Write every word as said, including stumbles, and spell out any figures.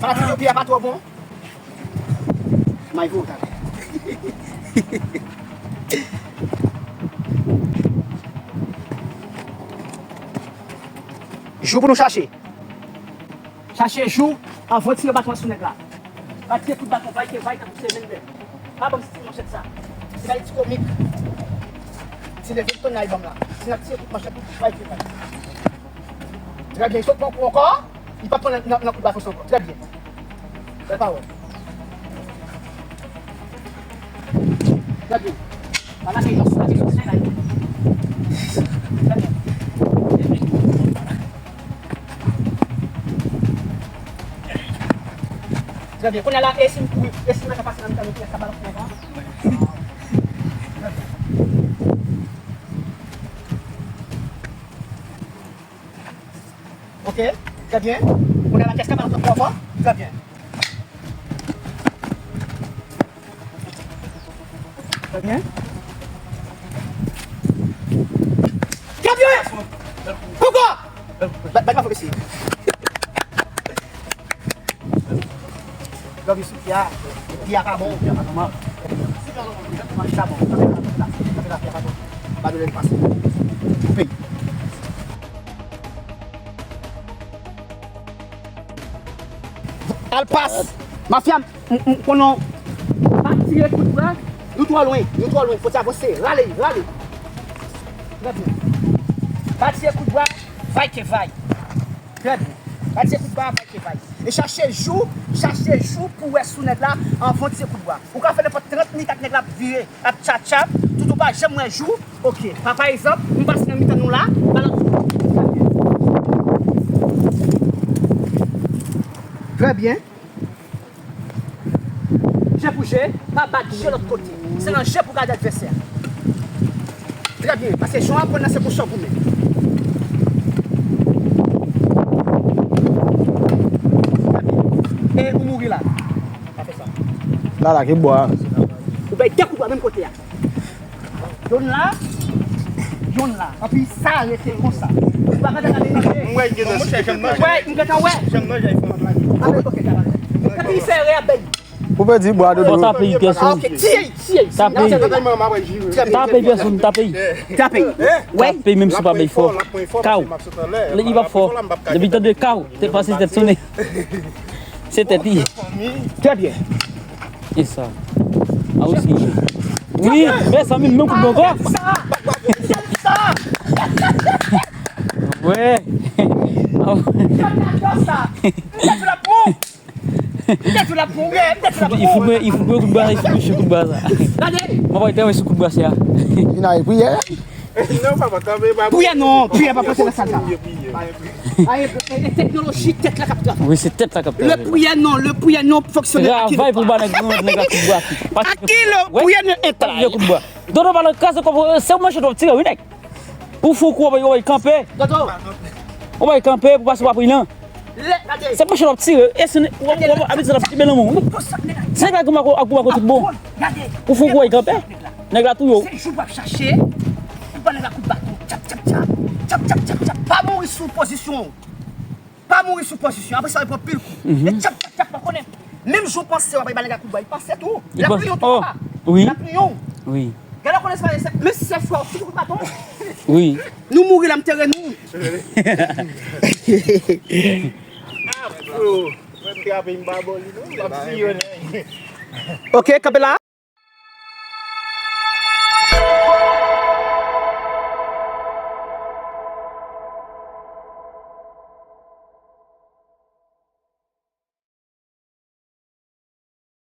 Fanatik yo, pye a pa twò bon. May voye w talè. Jou pou nou chache. Chache jou anvan tire baton an sou nèg la. Pa tire kout baton, vay ke vay, tankou se menm nèg. Pa ban m ti manchèt sa. Se bay ti komik. Se leve ton ay ban m la. Si n ap tire kout manchèt, vay ke vay. Trè byen, sot pran kou ankò. Li p ap pran nan, nan, nan kout baton sa ankò. Trè byen. Bèl pawòl. Trè byen. Pa lage yon sou, lage yon sou, lage. Trè byen. Trè byen. Kounye a la, e si m kouri, e si m pase nan mitan nou, pyès sa balans konsa? Ok, trè byen. Kounye a la, pyès sa balans konsa? Trè byen. Trè byen. Trè byen! Poukò? Ba, ba, ba, fòk isi. Lòv isi, pye a, pye a pa bon, pye a pa nòmal. Sa bon, sa bon, sa bon, sa bon. Ba nou lè pase. Koupe. Al pas. Mafya, m, m, m konnen w. Pa tire kout bra. Nou twò lwen, nou twò lwen. Fò ti avanse. Rale, rale. Trè byen. Pa tire kout bra. Vay ke vay. Trè byen. Pa tire kout bra, vay ke vay. E chache jou, chache jou pou wè sou nèg la anvan w tire kout bra. Ou ka fè nenpòt trant minit ak nèg la ap vire, ap tchatcha, tout ou pa janm wè jou. Ok, pa, pa egzanp, m pase nan mitan nou la, pa lòt. Trè byen. Je pou je, pa bat je lòt kote. Se nan je pou gade advèsè a. Trè byen, paske jan w aprann nan se konsa w goumen. E ou mouri la. Pa fè sa. La, la, ki bwa. Ou bay de kout bwa menm kote a. Yonn la, yonn la. Anpi sa rete konsa. Ou pa ka gade nan je. M wè, m gentan wè. Janm nan jay fè. Anpi, ok, gade. Anpi, sere a bay. Ou pèdi bwa, Dodo. Fò tape pyèsoun. Ok, tiye, tiye. Tape. Tape pyèsoun, tape. Tape. Wè. Tape, menm si w pa bay fò. Kaw. Li p ap fò. Depi tande kaw, tèt pase tèt sonnen. Se tèt li ye. Trè byen. E sa. A osi. Wi, mezanmi, menm kout bò ankò. Sa. Sa. Wè. Gade sa. M te tou la pou. M te tou la pou, wi, m te tou la pou. Il faut que, il faut que kout bwa, il faut que kout bwa sa. Gade. Mwen pa travay sou kout bwa sa. Vin a priyè. Non, papa, kanpe, papa. Priyè non, priyè pa pote nan sal sa. Aye, e, e teknoloji tèt la k ap travay. Wi, se tèt la k ap travay. Le priyè non, le priyè non fonksyone. Travay pou ba nèg, nèg la kout bwa. Aki le priyè non entay. Kout bwa. Dodo pa nan kaz kòb, se manchèt w ap tire, wi, nèg. Ou fou kou, ou bay kanpe. Dodo. Ou bay kanpe pou pase pa pri lan. Se manchèt w ap tire. E se ou, ou, ou, abitye l ap kenbe nan men w, wi. Se nèg la ak goumen ak tout bon. Ou fou kou, ou bay kanpe. Nèg la touye w. Se jou w ap chache pou ba nèg la kout baton. Tchap, tchap, tchap. Tchap, tchap, tchap, tchap. Pa mouri sou pozisyon w. Pa mouri sou pozisyon. Apre sa, w pran pil kou. E tchap, tchap, tchap, pa konnen. Menm jou w panse w ap ba nèg la kout bwa, li panse tou. L ap touye w tou, papa. L ap touye w. Wi. Gade w konnen se pa, se, men si se frè w, si w kout baton. Wi. Nou mouri la, m tere nou. Ah, bro. Mwen trape m pa bò li non. M ap tiye nèg. Ok, kanpe la.